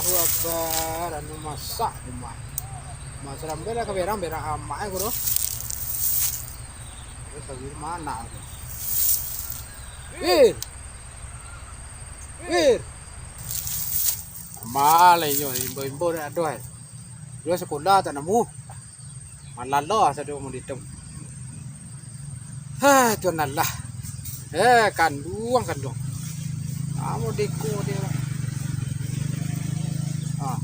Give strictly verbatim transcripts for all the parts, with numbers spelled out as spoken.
Allahu Akbar, anu masak rumah. Masak sampai lah ka berang, berang amak ai ko doh. Terus lagi mana tu? Wir! Wir! Amal inyo, imbau-imbau dak ado ai. Dua sekolah tak nemu. Malalo sado mun ditem. Hah, Tuhan Allah. Eh, kanduang, kanduang. Kamu deko dia. Ah.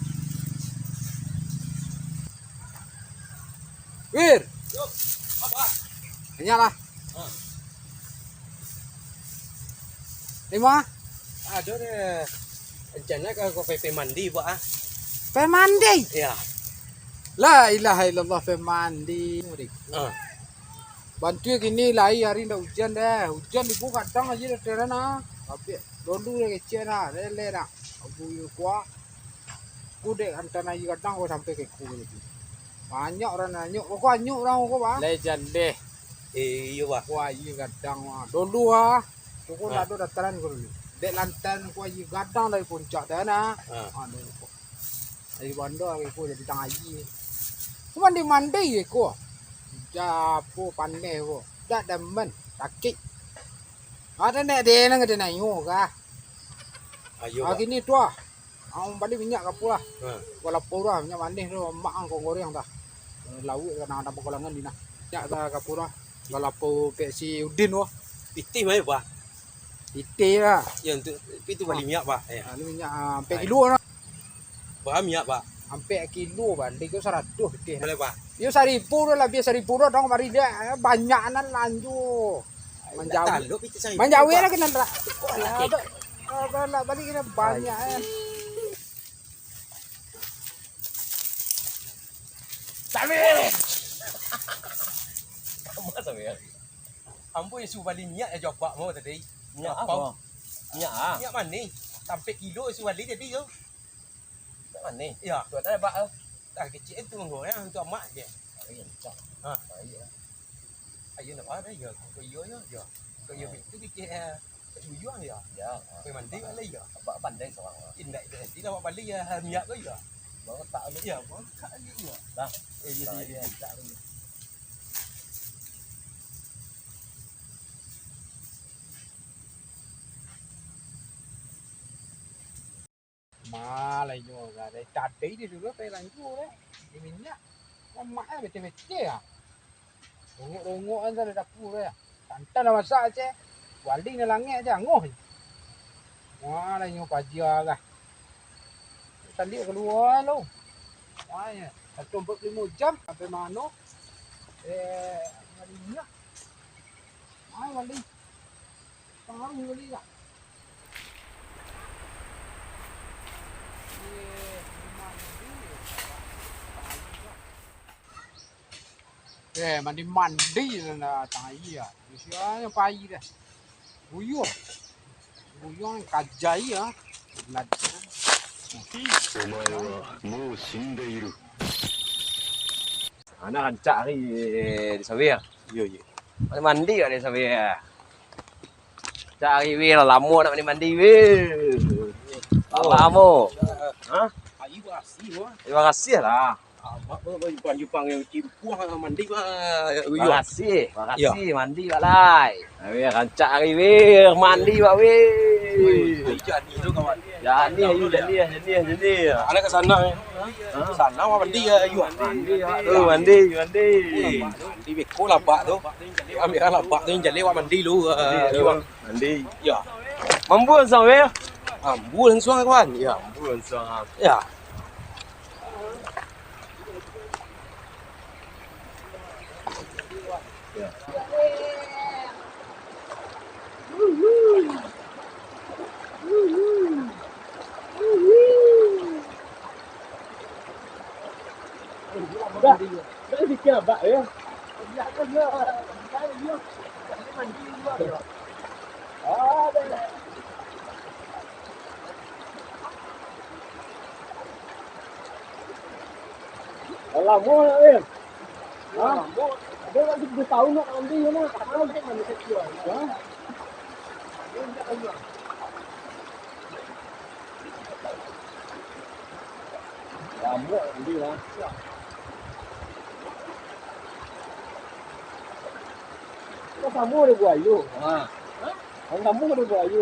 Wir. Yo, apa? Inyak lah. Ah. Lima? Ado deh. Rencana ka, ka pai, pai mandi, Pak, ah. Pai mandi? Iya. La ilaha illallah, pai mandi. Ah. Bantuak kini lai ari ndak ujan deh. Ujan ibu kadang aja dah teran ah. Tapi dulu dah kecil dah, lele dah. Abu yo kuah. Ku dek antan aia gadang ko sampai ka iko tadi. Banyak urang nanyo, ko anyuik urang ko, Bang. Lai jaleh. Eh, iyo, Bang. Wah, aia gadang, wah. Dulu, ah. Ko, ko Ah. ndak ado dataran ko dulu. Dek lantan ko aia gadang dari puncak tu, nah. Ah. Ah, dulu ko. Dari banda ko jadi tang aia. Ko mandi-mandi je ko. Japo paneh ko. Dak demen, sakik. Ada nek ade nang ade nayo kah? Ayo, Ah, Bang. Kini tu ah. Ang bali minyak kapur lah. Ha. Walaupun lah minyak manih tu, mak ang kok goreng dah. Lauik ka nang ada pakulangan di nah. Minyak dah kapur lah. Walaupun pek si Udin tu. Pitih mai, Pak. Pitih lah. Ya, untuk itu bali minyak, Pak. Ya. Ah, ni minyak, ah, ampek Hai. kilo lah. Berapa minyak, Pak? Ampek kilo, Bang. Dia tu saratus pitih. Boleh, Pak. Yo saribu tu lah, biar saribu tu dong mari dia. Eh, banyak nan lanjut. Manjawab. Manjawab lah kena rak. Alah, dak. Alah, balik kena banyak, eh. Sambil. Ambo suruh bali minyak jo abak mo tadi. Minyak apo? Minyak ah. Minyak manih. Sampai kilo suruh bali tadi tu. Minyak manih? Iyo. Tu ado abak tu. Ah, kecik tu mangko, ya, untuk amak je. Ai, rancak. Ha. Ai, ya. Ayo nak ada ya. Ko iyo, yo, yo. Ko iyo itu kecik, eh, tuyuang ya. Ya. Ko mandi bali ya. Abak pandai sorang. Indak itu nanti lah bali ya, minyak ko ya. Baru tak ada. Ya, baru tak ada ya. Dah. Eh, iya, iya, iya. Malai nyo ka, dari tadi disuruah pai lanjua deh. Di minyak. Lemak eh, beceh-beceh ah. Rongok-rongok kan dari dapur deh. Santan lah masak je. Waling dah langek je, angoh je. Malai nyo pajia lah. Tadi kalua lo. Wah, ya. Satu empat puluh lima jam sampai mano? Eh, minyak. Ai, waling. Tahu beli tak? Eh, mandi-mandi lah datang aia. Sia yang pai dah. Buyuang. Buyuang kajai ah. Omae wa mou shindeiru. Anak rancak hari di Sawir. Iyo, iyo. Mandi, mandi kat di Sawir. Cari weh lah, lamo nak mandi-mandi weh. Lamo. Ha? Terima kasih lah. Amak pun Jepang-Jepang yang timpuah mandi mah. Terima kasih, terima kasih mandi bak lai. Weh, rancak hari weh, mandi bak weh. Weh, jadi tu kawan. Jadi, ayu, jadi, jadi, jadi. Anak ke sana eh. Ha? Sana awak mandi ya, ayu. Mandi, bak tu, mandi, mandi. Weh, mandi beko lah bak tu. Ambil lah bak tu yang jaleh awak mandi lu. Mandi, ayu. Mandi. Ya. Mambu langsung, weh? Mambu langsung, kawan. Ya. Mambu langsung. Ya. Dah, dah fikir abak, ya. Lamo nak, Bil? Ha? Ado lagi dua tahun nak mandi, nak. Ha? Ado lagi dua tahun. Lamuak tadi lah. Kau samo ada buayo. Ha. Kau samo ada buayo.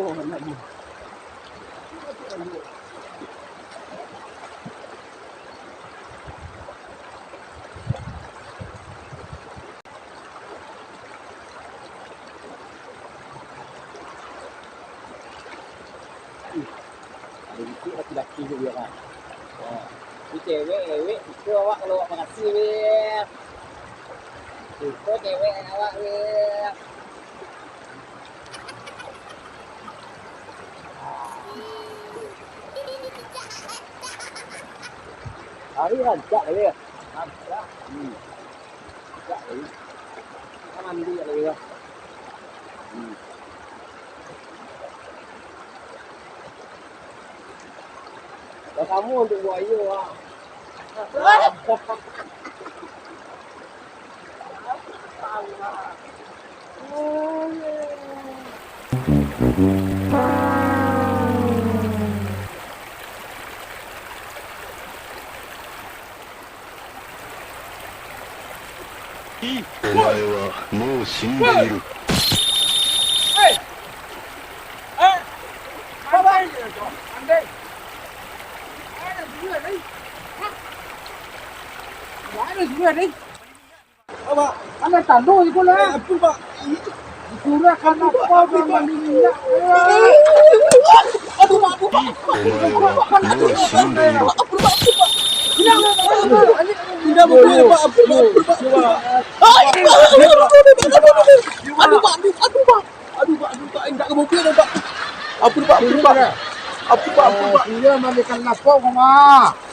Ih, ado itu laki-laki tu dia kan. Ha. Itu cewek, cewek, itu awak kalau awak makasih, weh. Itu cewek awak, weh. Hari rancak, weh. Rancak. Hmm. Kan ambil lagi lah. Hmm. Dah sama untuk buaya lah. Ado tando iko lah. Eh, ampun, Pak. Kurang apo, Pak, minyak. Aduh, Pak, ampun, Pak. Ampun, Pak. Indak, Pak, ampun, Pak. Ampun, Pak. Aduh, Pak, ampun, Pak. Aduh, Pak, ampun, Pak. Indak ka mobil, Pak. Ampun, Pak, ampun, Pak. Ampun, Pak, ampun, Pak. Iyo, malikan lapau, Pak.